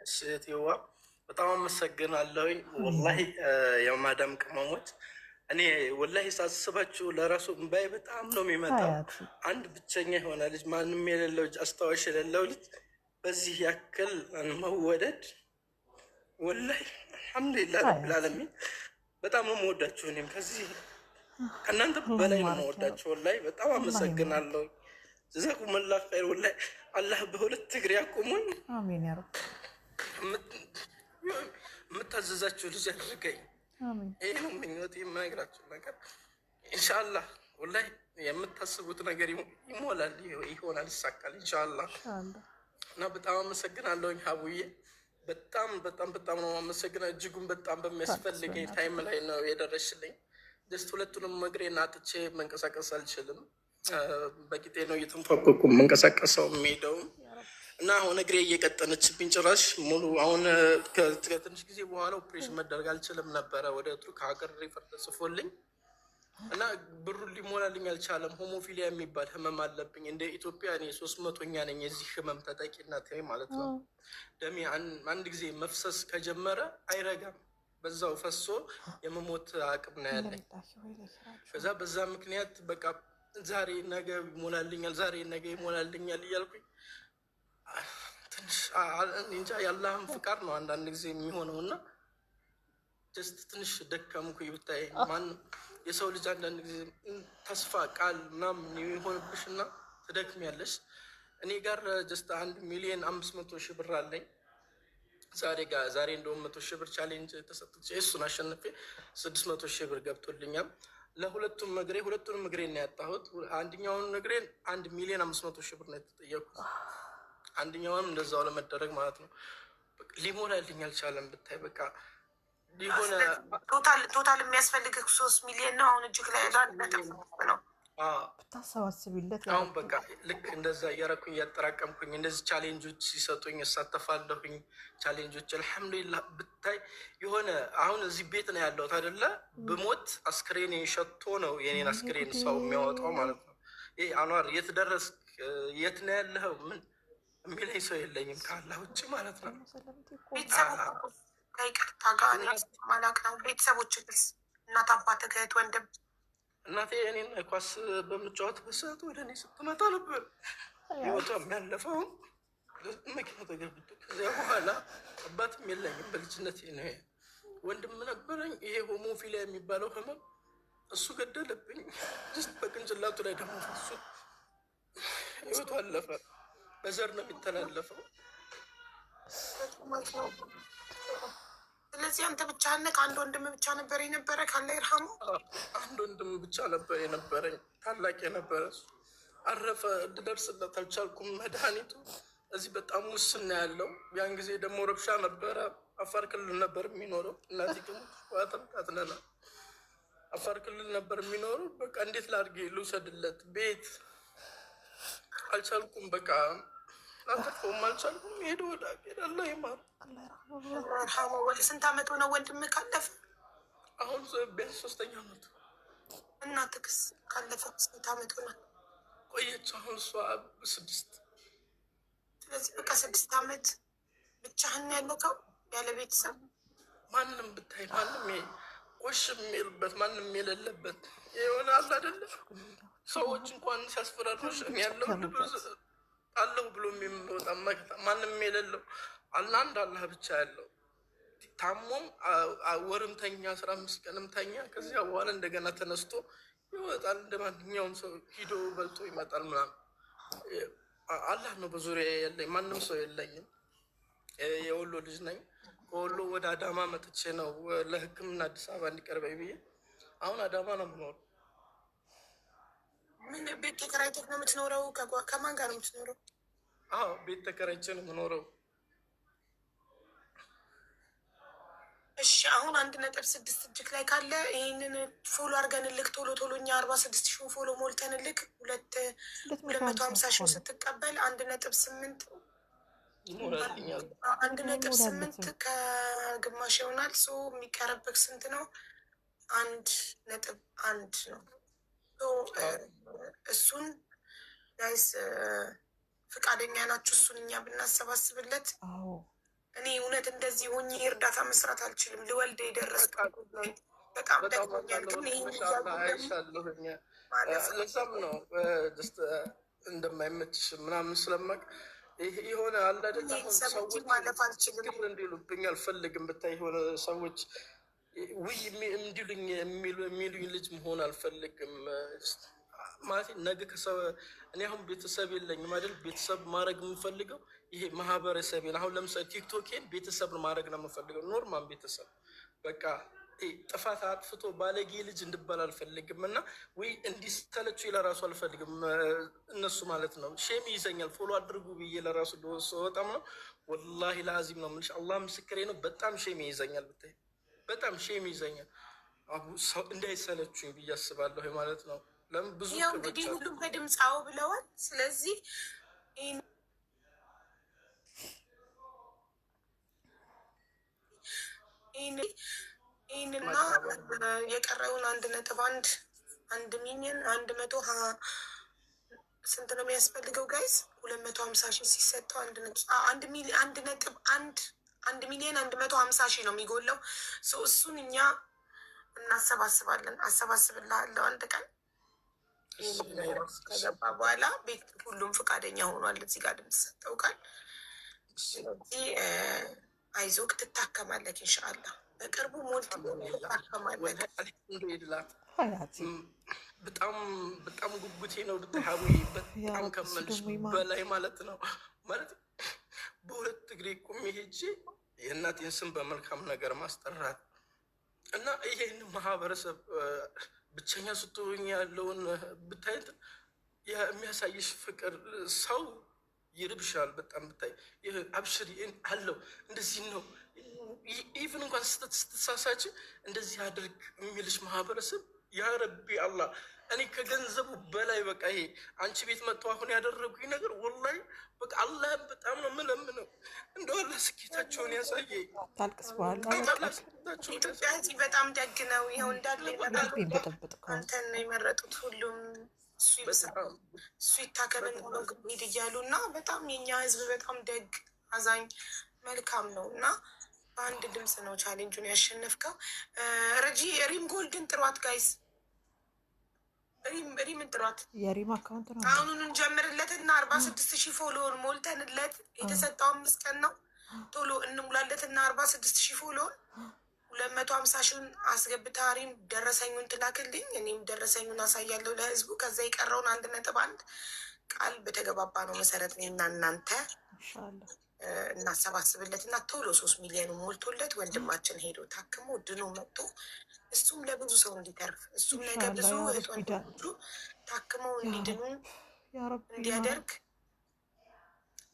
እሺ እህቴዋ በጣም አመሰግናለሁኝ። ወላሂ የማዳም ቅመሞች እኔ ወላሂ ሳስባችሁ ለራሱ እምባዬ በጣም ነው የሚመጣው። ሀያቲ። አንድ ብቸኛ የሆነ ልጅ፣ ማንም የሌለው ልጅ፣ አስታዋሽ የሌለው ልጅ በዚህ ያክል መወደድ፣ ወላሂ አልሐምዱሊላህ ረብል ዓለሚን። በጣም ነው የምወዳችሁ። እኔም ከዚህ ከእናንተ በላይ ነው የምወዳችሁ። ወላሂ በጣም አመሰግናለሁ። ጀዛኩሙላህ ኸይር። ወላሂ አላህ በሁለት እግር ያቁሙኝ። አሜን ያ ረብ። የምታዘዛችሁ ልጅ ያድርገኝ። አሜን። ይህ ነው ምኞት። የምነግራችሁ ነገር ኢንሻአላህ ወላሂ የምታስቡት ነገር ይሞላል፣ ይሆናል፣ ይሳካል ኢንሻአላህ። ኢንሻአላህ። እና በጣም አመሰግናለሁኝ ሀቡዬ። በጣም በጣም በጣም ነው አመሰግና። እጅጉን በጣም በሚያስፈልገኝ time ላይ ነው የደረሽልኝ። Just ሁለቱንም እግሬን አጥቼ መንቀሳቀስ አልችልም። በቂጤ ነው እየተንፏቀቅኩ የምንቀሳቀሰው የሚሄደውም። እና አሁን እግሬ እየቀጠነችብኝ ጭራሽ ሙሉ አሁን ከትንሽ ጊዜ በኋላ ኦፕሬሽን መደረግ አልችልም ነበረ። ወደ ቱርክ ሀገር refer ተጽፎልኝ እና ብሩን ሊሞላልኝ አልቻለም። Hemophilia የሚባል ህመም አለብኝ። እንደ ኢትዮጵያ እኔ 300ኛ ነኝ የዚህ ህመም ተጠቂነት ማለት ነው። ደሜ አንድ ጊዜ መፍሰስ ከጀመረ አይረጋም። በዛው ፈሶ የመሞት አቅም ነው ያለኝ። ከዛ በዛ ምክንያት በቃ ዛሬ ነገ ይሞላልኛል፣ ዛሬ ነገ ይሞላልኛል እያልኩኝ ትንሽ እንጃ የአላህም ፍቃድ ነው አንዳንድ ጊዜ የሚሆነው እና just ትንሽ ደከምኩኝ። ብታይ ማንም የሰው ልጅ አንዳንድ ጊዜ ተስፋ ቃል ምናምን የሚሆንብሽ እና ትደክሚያለሽ። እኔ ጋር just 1,500,000 ብር አለኝ። ዛሬ ጋር ዛሬ እንደውም 100,000 ብር challenge ተሰጥቼ እሱን አሸንፌ 600,000 ብር ገብቶልኛል። ለሁለቱም እግሬ፣ ሁለቱንም እግሬን ነው ያጣሁት። አንደኛውን እግሬን 1,500,000 ብር ነው የተጠየኩት። አንደኛውንም እንደዛው ለመደረግ ማለት ነው። ሊሞላልኝ አልቻለም። ብታይ በቃ የሆነ Total የሚያስፈልግህ 3 ሚሊዮን ነው። አሁን እጅግ ላይ ያለው 1.3 ነው። ብታሰባስቢለት። አሁን በቃ ልክ እንደዛ እያረኩኝ እያጠራቀምኩኝ እንደዚህ challenge ኦች ሲሰጡኝ እሳተፋለሁኝ። Challenge ኦች አልሐምዱሊላህ ብታይ የሆነ አሁን እዚህ ቤት ነው ያለሁት አይደለ? ብሞት አስክሬን ሸቶ ነው የኔን አስክሬን ሰው የሚያወጣው ማለት ነው። ይሄ አኗር የት ደረስክ? የት ነው ያለኸው? ምን የሚለኝ ሰው የለኝም ከአላህ ውጭ ማለት ነው። ቤተሰቡ ከይቅርታ ጋር ማላክ ነው። ቤተሰቦችስ፣ እናት፣ አባት፣ እህት፣ ወንድም? እናቴ እኔን ኳስ በምጫወትበት ሰዓት ወደ እኔ ስትመጣ ነበር ህይወቷ የሚያለፈው መኪና ተገልብጦ። ከዚያ በኋላ አባትም የለኝም፣ በልጅነት ነው። ወንድም ነበረኝ። ይሄ hemophilia የሚባለው ህመም እሱ ገደለብኝ። Just በቅንጭላቱ ላይ ደግሞ እሱ ህይወቱ አለፈ። በዘር ነው የሚተላለፈው። ስለዚህ አንተ ብቻህን ነህ? አንድ ወንድም ብቻ ነበር የነበረ ካለ ይርሃሙ። አንድ ወንድም ብቻ ነበር የነበረኝ፣ ታላቅ የነበረ እሱ አረፈ። ልደርስለት አልቻልኩም። መድኃኒቱ እዚህ በጣም ውስን ነው ያለው። ያን ጊዜ ደግሞ ረብሻ ነበረ። አፋር ክልል ነበር የሚኖረው። እናቴ ከሞተች በኋላ ተበታትነናል። አፋር ክልል ነበር የሚኖረው። በቃ እንዴት ላድርግ ልውሰድለት ቤት አልቻልኩም። በቃ ላተርፈውም አልቻልኩም። ሄደ ወደ አገር፣ አላህ ይማር። ይርሃሙ። ስንት አመት ሆነው ወንድም ካለፈ? አሁን ቢያንስ ሶስተኛ አመቱ። እናትህስ ካለፈ ስንት አመት ሆናል? ቆየች። አሁን እሷ 6። ስለዚህ በቃ 6 አመት ብቻህን ያለከው ያለ ቤተሰብ። ማንም ብታይ ማንም ይሄ ቆሽ የሚልበት ማንም የሌለበት የሆነ አለ አይደለ? ሰዎች እንኳን ሲያስፈራሩሽ እኔ ያለው አለሁ ብሎ የሚወጣ መከታ ማንም የሌለው አለ፣ አንድ አላህ ብቻ ያለው። ታሞም ወርም ተኛ፣ 15 ቀንም ተኛ። ከዚያ በኋላ እንደገና ተነስቶ ይወጣል። እንደ ማንኛውም ሰው ሂዶ በልቶ ይመጣል ምናምን። አላህ ነው በዙሪያ ያለኝ፣ ማንም ሰው የለኝም። የወሎ ልጅ ነኝ። ከወሎ ወደ አዳማ መጥቼ ነው ለሕክምና አዲስ አበባ እንዲቀርበኝ ብዬ አሁን አዳማ ነው የምኖረው። ምን ቤት ተከራይተህ ነው የምትኖረው? ከማን ጋር ነው የምትኖረው? አዎ፣ ቤት ተከራይቼ ነው የምኖረው። እሺ፣ አሁን 1.6 እጅክ ላይ ካለ ይህንን follow አድርገንልክ ቶሎ ቶሎ እኛ 46 ሺህ follow ሞልተንልክ 250,000 ስትቀበል 1.8 ይሞላልኛል። 1.8 ከግማሽ ይሆናል። So የሚቀርብህ ስንት ነው? 1.1 ነው። So እሱን guys ፍቃደኛ ናችሁ? እሱን እኛ ብናሰባስብለት እኔ እውነት እንደዚህ ሆኜ እርዳታ መስራት አልችልም። ልወልድ የደረስኩት ነኝ። በጣም በጣም ደክሞኛል። ግን ይህን ማሻአላህ እያልኩ ደግሞ አይሻለሁኝ። ማለፍ ለዛም ነው just እንደማይመችሽ ምናምን ስለማቅ ይሄ የሆነ አለ አይደል፣ ይህን አሁን ሰምቼ ሰዎች ማለፍ አልችልም። ግር እንዲሉብኝ አልፈልግም። ብታይ የሆነ ሰዎች ውይ እንዲሉኝ የሚሉኝ ልጅ መሆን አልፈልግም። ማለት ነገ ከሰው እኔ አሁን ቤተሰብ የለኝም አይደል? ቤተሰብ ማድረግ የምፈልገው ይሄ ማህበረሰቤን፣ አሁን ለምሳሌ ቲክቶኬን ቤተሰብ ማድረግ ነው የምፈልገው። Normal ቤተሰብ በቃ ይሄ ጥፋት አጥፍቶ ባለጌ ልጅ እንድባል አልፈልግም፣ እና ወይ እንዲሰለቹ ለራሱ አልፈልግም። እነሱ ማለት ነው shame ይይዘኛል። Follow አድርጉ ብዬ ለራሱ በጣም ነው ወላሂ ለአዚም ነው የምልሽ፣ አላህ ምስክሬ ነው። በጣም shame ይይዘኛል፣ ብታይ በጣም shame ይይዘኛል። አቡ ሰው እንዳይሰለቹኝ ብዬ አስባለሁ ማለት ነው። ለምን ብዙ ይኸው ቅሮች እንግዲህ አሉ። ሁሉም በድምፅ አዎ ብለዋል። ስለዚህ ይህንና የቀረውን 1.11 ሚሊዮን አንድ መቶ ስንት ነው የሚያስፈልገው guys? 250,000 ሲሰጠው አንድ ሚሊ 1.1 1 ሚሊዮን 150,000 ነው የሚጎለው። So እሱን እኛ እናሰባስባለን። አሰባስብልሃለሁ አንድ ቀን ከገባ በኋላ ቤት ሁሉም ፈቃደኛ ሆኗል። እዚህ ጋር ድምፅ ሰጠውቃል። ስለዚህ አይዞክ ትታከማለህ፣ ኢንሻአላህ በቅርቡ ሞልት ትታከማለህ። አልሐምዱሊላህ ሀያቲ በጣም በጣም ጉጉቴ ነው ብታይ ሀቡዬ፣ ያ በጣም ረብ እሱ ከመልሽ ደግሞ ይማር። በላይ ማለት ነው። ማለት በሁለት እግሬ ቁሜ ሄጄ የእናቴን ስም በመልካም ነገር ማስጠራት እና ይሄን ማህበረሰብ ብቸኛ ስትሆኝ ያለውን ብታይ የሚያሳይሽ ፍቅር ሰው ይርብሻል። በጣም ብታይ ይህ አብሽር አለው እንደዚህ ነው። Even እንኳን ስትሳሳች እንደዚህ አድርግ የሚልሽ ማህበረሰብ ያ ረቢ አላህ፣ እኔ ከገንዘቡ በላይ በቃ ይሄ አንቺ ቤት መጥተው አሁን ያደረጉኝ ነገር ወላሂ በቃ አላህን በጣም ነው የምለምነው። እንደው አላህ ስኬታቸውን ያሳየኝ። ታልቅስ በኋላ አላህ ስኬታቸውን ኢትዮጵያ ያሳየኝ። ሕዝብ በጣም ደግ ነው። ይኸው እንዳለ ልቤን በጠበጥከው። አንተን ነው የመረጡት። ሁሉም እሱ ይብሳ በጣም እሱ ይታከምን ብሎ ሄድ እያሉ እና በጣም የኛ ሕዝብ በጣም ደግ፣ አዛኝ፣ መልካም ነው እና በአንድ ድምፅ ነው challenge ኡን ያሸነፍከው። ረጂ ሪም ጎልድን ጥሯት guys፣ ሪምን ጥሯት። የሪም account ነው። አሁኑን እንጀምርለት እና 46,000 follow ን ሞልተንለት የተሰጠው 5 ቀን ነው። ቶሎ እንሙላለት እና 46,000 follow ን 250 ሺውን አስገብታ ሪም ደረሰኙን ትላክልኝ። እኔም ደረሰኙን አሳያለሁ ለህዝቡ። ከዛ የቀረውን 1.1 ቃል በተገባባ ነው መሰረት እኔና እናንተ ኢንሻአላህ እናሰባስብለት እና ቶሎ 3 ሚሊዮኑ ሞልቶለት ወንድማችን ሄዶ ታክሞ ድኖ መጥቶ እሱም ለብዙ ሰው እንዲተርፍ እሱም ነገ ብዙ ኢንሻአላህ ያ እህት ረቢ ዳን ወንድሞቹ ታክመው ያ እንዲድኑ ያ ረቢ ያ እንዲያደርግ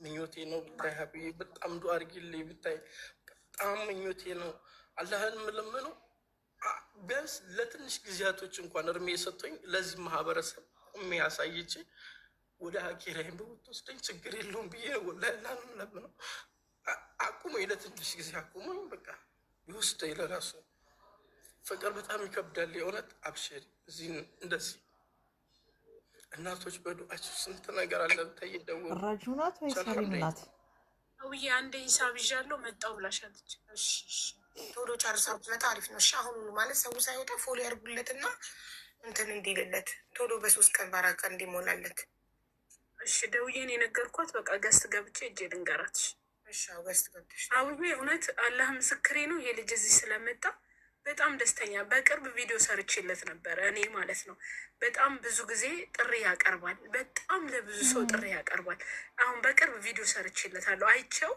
ምኞቴ ነው ብታይ ሀብዬ፣ በጣም ዱአ አድርጊልኝ ብታይ፣ በጣም ምኞቴ ነው። አላህን የምለምነው ቢያንስ ለትንሽ ጊዜያቶች እንኳን እድሜ የሰጠኝ ለዚህ ማህበረሰብ ቁሜ አሳይቼ ወደ አኪራዬን ብትወስደኝ ችግር የለውም ብዬ ወላሂ አላህን የምለምነው። አቁመኝ፣ ለትንሽ ጊዜ አቁመኝ፣ በቃ ይወስደኝ። ለራሱ ፍቅር በጣም ይከብዳል። የእውነት አብሽሪ፣ እዚህ እንደዚህ እናቶች በዱአቸው ስንት ነገር አለ ብታይ እየደወሉ ረጁ ናት ወይስ ሪም ናት? አውዬ አንድ ሂሳብ ይዣለሁ መጣሁ ብላሻለች። እሺ፣ እሺ። ቶሎ ጨርሳ ብትመጣ አሪፍ ነው። እሺ አሁኑኑ ማለት ሰው ሳይወጣ follow ያርጉለትና እንትን እንዲልለት ቶሎ በ3 ቀን በ4 ቀን እንዲሞላለት። እሺ ደውዬን የነገርኳት በቃ guest ገብቼ እጄ ልንገራት። እሺ አዎ፣ guest ገብተሽ አውዬ እውነት አላህ ምስክሬ ነው። ይሄ ልጅ እዚህ ስለመጣ በጣም ደስተኛ። በቅርብ ቪዲዮ ሰርቼለት ነበረ እኔ ማለት ነው። በጣም ብዙ ጊዜ ጥሪ ያቀርባል። በጣም ለብዙ ሰው ጥሪ ያቀርባል። አሁን በቅርብ ቪዲዮ ሰርቼለታለሁ። አይቼው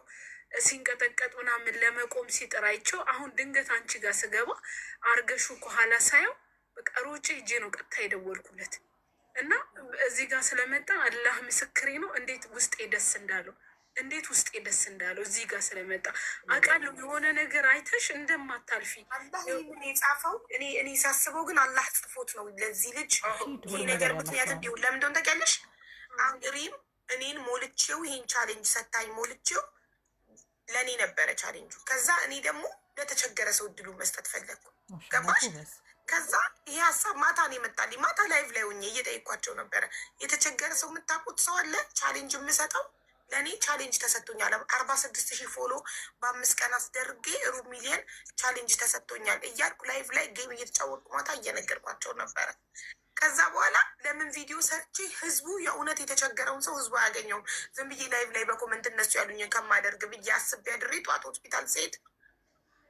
ሲንቀጠቀጥ ምናምን ለመቆም ሲጥር አይቼው፣ አሁን ድንገት አንቺ ጋር ስገባ አርገሹ ከኋላ ሳየው በቃ ሮጬ ሄጄ ነው ቀጥታ የደወልኩለት እና እዚህ ጋር ስለመጣ አላህ ምስክሬ ነው። እንዴት ውስጤ ደስ እንዳለው፣ እንዴት ውስጤ ደስ እንዳለው እዚህ ጋር ስለመጣ አውቃለሁ። የሆነ ነገር አይተሽ እንደማታልፊ አላህ ይህንን የጻፈው እኔ ሳስበው ግን አላህ ጽፎት ነው ለዚህ ልጅ ይሄ ነገር ምክንያት እንዲሆን። ለምን እንደሆነ ታውቂያለሽ? አሁን ሪም እኔን ሞልቼው ይሄን challenge ሰታኝ ሞልቼው ለእኔ ነበረ ቻሌንጁ። ከዛ እኔ ደግሞ ለተቸገረ ሰው እድሉ መስጠት ፈለግኩ። ገባሽ? ከዛ ይሄ ሀሳብ ማታ ነው የመጣልኝ። ማታ live ላይ ሆኜ እየጠየኳቸው ነበረ። የተቸገረ ሰው የምታውቁት ሰው አለ challenge የምሰጠው ለእኔ challenge ተሰጥቶኛል። 46,000 follow በ5 ቀን አስደርጌ ሩብ ሚሊየን challenge ተሰጥቶኛል እያልኩ live ላይ game እየተጫወትኩ ማታ እየነገርኳቸው ነበረ። ከዛ በኋላ ለምን ቪዲዮ ሰርቼ ህዝቡ የእውነት የተቸገረውን ሰው ህዝቡ አያገኘውም። ዝም ብዬ live ላይ በ comment እነሱ ያሉኝን ከማደርግ ብዬ አስቤ አድሬ ጠዋት ሆስፒታል ስሄድ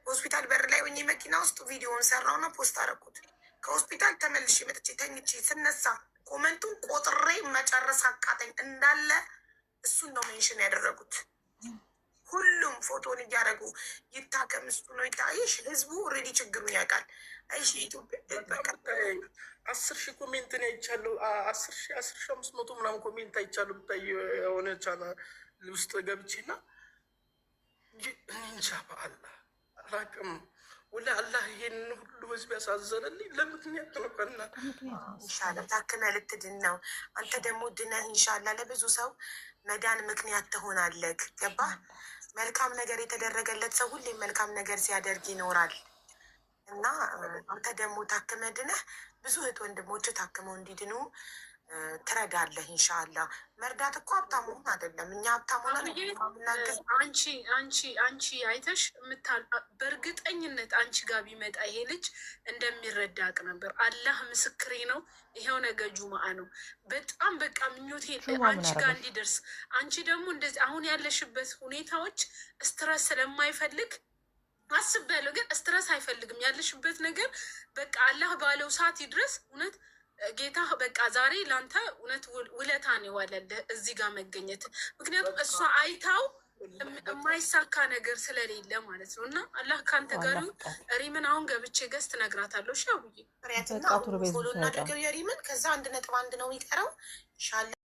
ሆስፒታል በር ላይ ሆኜ መኪና ውስጥ ቪዲዮውን ሰራውና post አደረኩት። ከሆስፒታል ተመልሼ መጥቼ ተኝቼ ስነሳ comment ኡን ቆጥሬ መጨረስ አቃተኝ። እንዳለ እሱን ነው mention ያደረጉት። ሁሉም ፎቶን እያደረጉ ይታከም እሱ ነው ይታይሽ። ህዝቡ already ችግሩን ያውቃል። አይሽ ኢትዮጵያ በቃ 10,000 comment ነው አይቻለሁ። 10,000፣ 10,500 ምናምን comment አይቻለሁ። ብታይ የሆነ ቻናል ውስጥ ገብቼ እና እኔ እንጃ በአላህ አላቅም። ወላ አላህ ይሄን ሁሉ ህዝብ ያሳዘነልኝ ለምክንያት ነው። ቀና ምክንያት ነው። ኢንሻላህ ታክመህ ልትድን ነው። አንተ ደግሞ ድነህ ኢንሻላህ ለብዙ ሰው መዳን ምክንያት ትሆናለህ። ገባህ? መልካም ነገር የተደረገለት ሰው ሁሌም መልካም ነገር ሲያደርግ ይኖራል እና አንተ ደግሞ ታክመህ ድነህ ብዙ እህት ወንድሞች ታክመው እንዲድኑ ትረዳለህ። ኢንሻላህ። መርዳት እኮ ሀብታም መሆን አይደለም። እኛ ሀብታም ሆነን አብዬ ምናግዝ አንቺ አይተሽ በእርግጠኝነት አንቺ ጋር ቢመጣ ይሄ ልጅ እንደሚረዳ አውቅ ነበር። አላህ ምስክሬ ነው። ይሄው ነገ ጁማአ ነው። በጣም በቃ ምኞቴ ጁማ ምን አንቺ ጋር አደረገሽ? እንዲደርስ። አንቺ ደግሞ እንደዚህ አሁን ያለሽበት ሁኔታዎች stress ስለማይፈልግ አስቤያለሁ፣ ግን stress አይፈልግም ያለሽበት ነገር። በቃ አላህ ባለው ሰዓት ይድረስ። እውነት ጌታ በቃ ዛሬ ለአንተ እውነት ውለታ ነው የዋለልህ እዚህ ጋር መገኘት። ምክንያቱም እሷ አይታው የማይሳካ ነገር ስለሌለ ማለት ነው። እና አላህ ከአንተ ጋር አላህ ይሁን። ፍቃድ ሪምን አሁን ገብቼ guest እነግራታለሁ። እሺ አቡዬ። ሪያትና በቃ ቶሎ በይ follow ሲወጣ እናድርገው የሪምን። ከዛ 1.1 ነው የሚቀረው ኢንሻላህ።